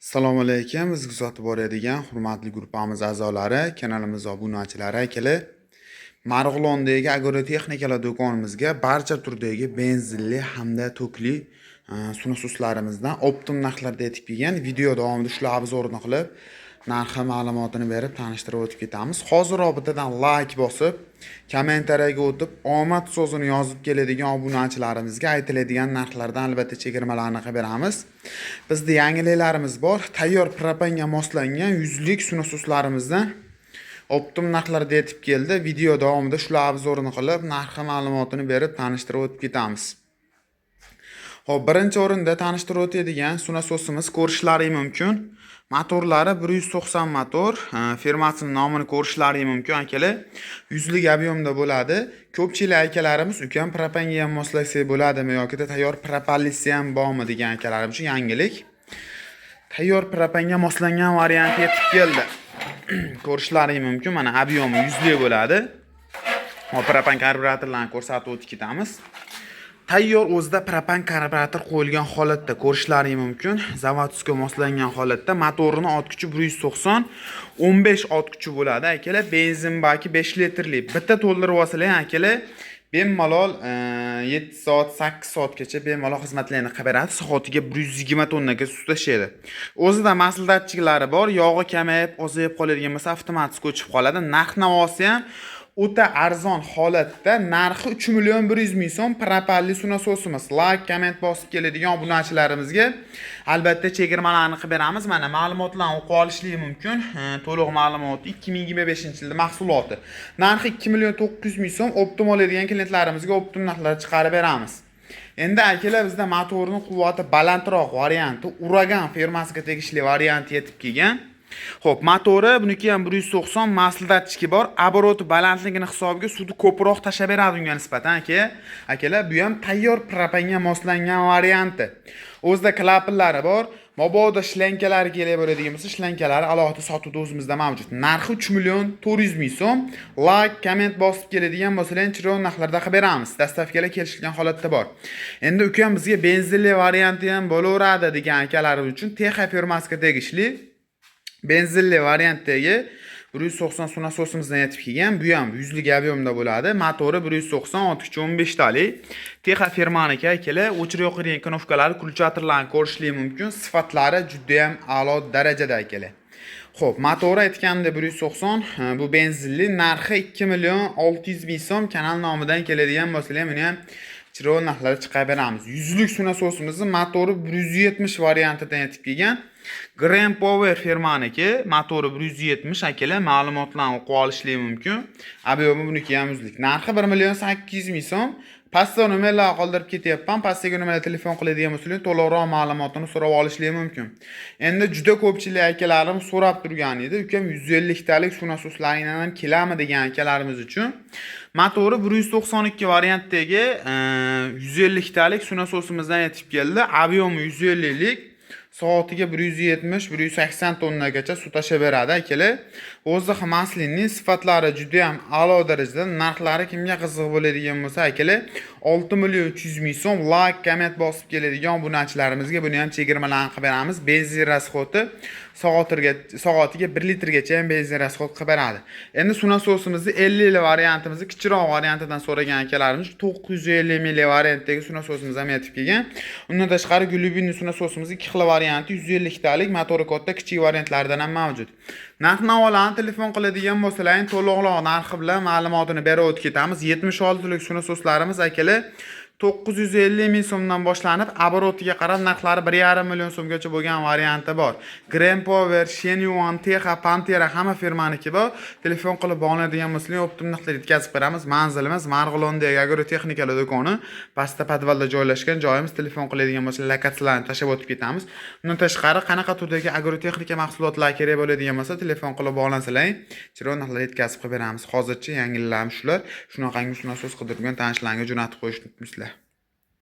Assalomu alaykum, bizni kuzatib boradigan hurmatli gruppamiz a'zolari, kanalimiz obunachilari, akalar. Marg'ilondagi agrotexnikalar do'konimizga barcha turdagi benzinli hamda tokli suv nasoslarimizdan оптом narxlarda yetib kelgan. Video davomida shular обзор ini qilib, narxi ma'lumotini berib tanishtirib o'tib ketamiz. Hozir bittadan layk bosib, kommentariyaga o'tib, omad so'zini yozib keladigan obunachilarimizga aytiladigan narxlardan albatta chegirmalarni qilib beramiz. Bizda yangiliklarimiz bor. Tayyor propanga moslangan yuzlik suv nasoslarimizdan оптом narxlarda yetib keldi. Video davomida shular обзор ini qilib, narxi ma'lumotini berib tanishtirib o'tib ketamiz. Xo'p, birinchi o'rinda tanishtirib o'tadigan suv nasosimiz, ko'rishlaring mumkin. Motorlari 190 motor, firmasinin nomini ko'rishlaring mumkin, akalar. Yuzlik объем da bo'ladi. Ko'pchilik akalarimiz ukam, propanga ham moslasak bo'ladimi yoki tayyor propanlisi ham bormi degan akalarimiz uchun yangilik. Tayyor propanga moslangan varianti yetib keldi. Ko'rishlaring mumkin, mana, объем i yuzlik bo'ladi. Hop, propan karburatorlarni ko'rsatib o'tib ketamiz. Tayyor o'zida propan karburator qo'yilgan holatda, ko'rishlaring mumkin. Заводской moslangan holatda motorini ot kuchi 190, 15 ot kuchi bo'ladi, akalar. Benzin baki 5 litrli. Bitta to'ldirib olsalar, akalar, bemalol 7 soat, 8 soatgacha bemalol xizmatlarni qilib beradi. Soatiga 120 tonnaga suv tashlaydi. O'zida масло датчик lari bor, yog'i kamayib, ozayib qoladigan bo'lsa, avtomatik o'chib qoladi. Narx navosi ham o'ta arzon holatda, narxi 3 million 100 ming so'm propanli suv nasosimiz. Layk, komment bosib keladigan obunachilarimizga albatta chegirmalarni qilib beramiz. Mana, ma'lumotlarni o'qib olishligi mumkin. To'liq ma'lumot, 2025-yilda mahsuloti. Narxi 2 million 900 ming so'm. Оптом oladigan klientlarimizga оптом narxlar chiqarib beramiz. Endi, akalar, bizda motorning quvvati balandroq varianti, Uragan firmasiga tegishli variant yetib kelgan. Xo'p, motori buniki ham 190, масло датчик i bor. Оборот i balandligini hisobiga suvni ko'proq tashlab beradi unga nisbatan, aka. Akalar, bu ham tayyor propanga moslangan varianti. O'zida klapanlari bor. Mabodo shlankalari kerak bo'ladigan bo'lsa, shlankalari alohida sotuvda o'zimizda mavjud. Narxi 3 million 400 ming so'm. Layk, komment bosib keladigan bo'lsalar, chiroyli narxlarda qilib beramiz. Доставка lar kelishilgan holatda bor. Endi ukam, bizga benzinli varianti ham bo'laveradi degan akalarimiz uchun Texa firmasiga tegishli benzinli variantdagi 190 suv nasosimizdan yetib kelgan. Bu ham yuzlik объем da bo'ladi. Motori 190, ot kuchi 15 talik. Texa firmaniki, akalar, o'chirib yoqadigan knopkalari, включатель larni ko'rishlik mumkin. Sifatlari juda ham a'lo darajada, akalar. Xo'p, motori aytganimdek 190, bu benzinli, narxi 2 million 600 ming so'm. Kanal nomidan keladigan bo'lsalar, buni ham chiroyli narxlarda chiqarib beramiz. Yuzlik suv nasosimizni motori 170 variantidan yetib kelgan. Grand Power firmaniki, motori 170, akalar, ma'lumotlarni o'qib olishlik mumkin. Объем i buniki ham yuzlik. Narxi 1 million 800 ming so'm. Pastda nomerlar qoldirib ketyapman. Pastdagi nomerga telefon qiladigan bo'lsangiz, to'liqroq ma'lumotini so'rab olishlik mumkin. Endi juda ko'pchilik akalarim so'rab turgan edi. Ukam, 150 talik suv nasoslaringdan ham keladimi degan akalarimiz uchun motori 192 variantdagi 150 talik suv nasosimizdan yetib keldi. Объем i 150 lik. Soatiga 170, 180 tonnagacha suv tashlab beradi, akalar. O'zi масляный, sifatlari juda ham a'lo darajada. Narxlari kimga qiziq bo'ladigan bo'lsa, akalar, 6 million 300 ming so'm. Layk, komment bosib keladigan obunachilarimizga buni ham chegirmalarni qilib beramiz. Benzin расход i soatiga 1 litrgacha ham benzin расход qilib beradi. Endi suv nasosimizni 50 li variantimizni kichikroq variantidan so'ragan akalarimiz 950 ml variantdagi suv nasosimiz ham yetib kelgan. Undan tashqari глубинный suv nasosimiz ikki xil varianti, 150 talik, motori katta, kichik variantlaridan ham mavjud. Narx navolarni telefon qiladigan bo'lsalar, to'liqroq narxi bilan ma'lumotini berib o'tib ketamiz. 76 lik suv nasoslarimiz, akalar, 950 ming so'mdan boshlanib, оборот iga qarab narxlari 1,5 million so'mgacha bo'lgan varianti bor. Grand Power, Shenyuan, Texa, Pantera, hamma firmaniki bor. Telefon qilib bog'lanadigan bo'lsangiz, оптом narxlar yetkazib beramiz. Manzilimiz Marg'ilondagi agrotexnikalar do'koni, pastda подвал da joylashgan joyimiz. Telefon qiladigan bo'lsa, lokatsiyalarni tashlab o'tib ketamiz. Undan tashqari qanaqa turdagi agrotexnika mahsulotlari kerak bo'ladigan bo'lsa, telefon qilib bog'lansalar, chiroyli narxlar yetkazib qilib beramiz. Hozircha yangiliklarimiz shular. Shunaqangi suv nasos qidirgan tanishlaringga jo'natib qo'yishni unutmaysizlar.